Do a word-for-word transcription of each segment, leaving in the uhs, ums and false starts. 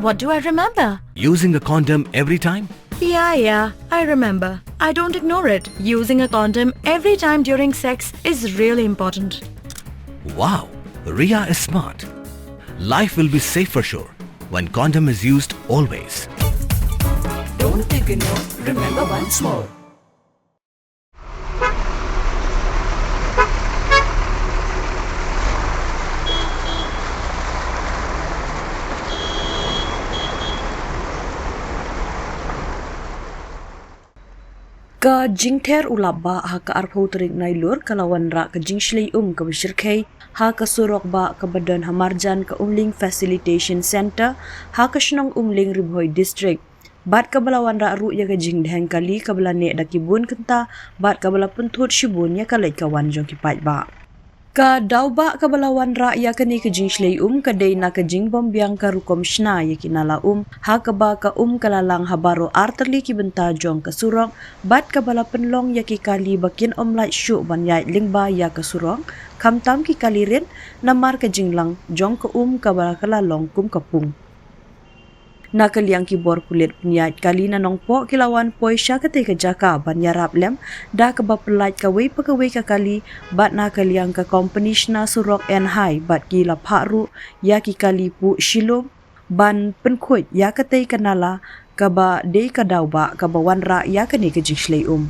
What do I remember? Using a condom every time? Yeah, yeah, I remember. I don't ignore it. Using a condom every time during sex is really important. Wow, Ria is smart. Life will be safe for sure when condom is used always. Don't ignore, remember once more. Ka jingther u lapbah ha ka arphew tarik Nailur ka la wanrah ka jingshlei um kaba shyrkhei ha ka surok bah kaba don ha marjan ka Umling Facilitation Centre ha ka shnong Umling, Ri Bhoi District. Bad kaba la wanrah ruh ïa ka jingdheng kali kaba la neh da ki bun kynta bad kaba la pynthut shibun ïa ka leit ka wan jong ki paidbah. Ka daw bah kaba la wanrah ïa kane ka jingshlei um ka dei na ka jingbym biang ka rukom shna ïa ki nala um, ha kaba ka um ka la lang ha baroh artylli ki bynta jong ka surok, bad kaba la pynlong ïa ki kali ba kin ym lait shuh ban ïaid lyngba ïa ka surok, khamtam ki kali rit, namar ka jinglang jong ka um kaba ka la long kum ka pung. Na ka liang ki bor pulit pynïaid kali na Nongpoh ki la wan poi sha katei ka jaka ban ïarap lem da kaba pyllait kawei pa kawei ka kali, bad na ka liang ka kompani shna surok Enhai bad ki la phah ruh ïa ki kali puh shilum ban pynkhuid ïa katei ka nala kaba dei ka daw bah kaba wanrah ïa kane ka jingshlei um.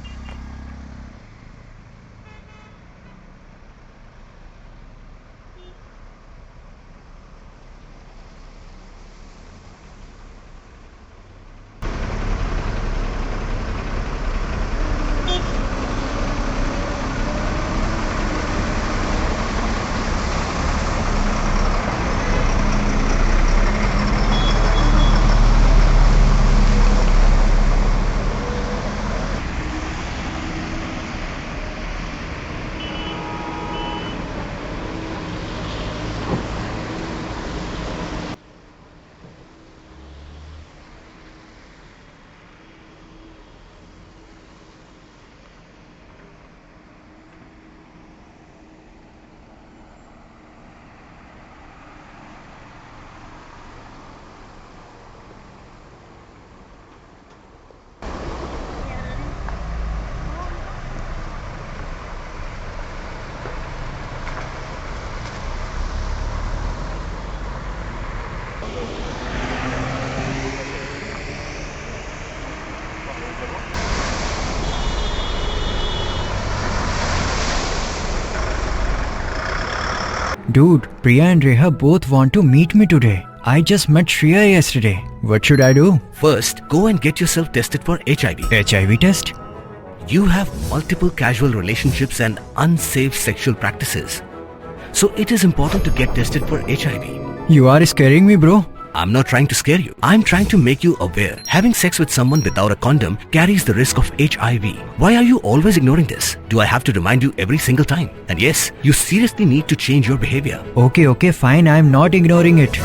Dude, Priya and Reha both want to meet me today. I just met Shreya yesterday. What should I do? First, go and get yourself tested for H I V. H I V test? You have multiple casual relationships and unsafe sexual practices. So it is important to get tested for H I V. You are scaring me, bro. I'm not trying to scare you. I'm trying to make you aware. Having sex with someone without a condom carries the risk of H I V. Why are you always ignoring this? Do I have to remind you every single time? And yes, you seriously need to change your behavior. Okay, okay, fine. I'm not ignoring it.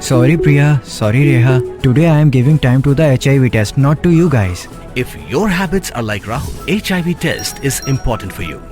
Sorry, Priya. Sorry, Reha. Today I am giving time to the H I V test, not to you guys. If your habits are like Rahul, H I V test is important for you.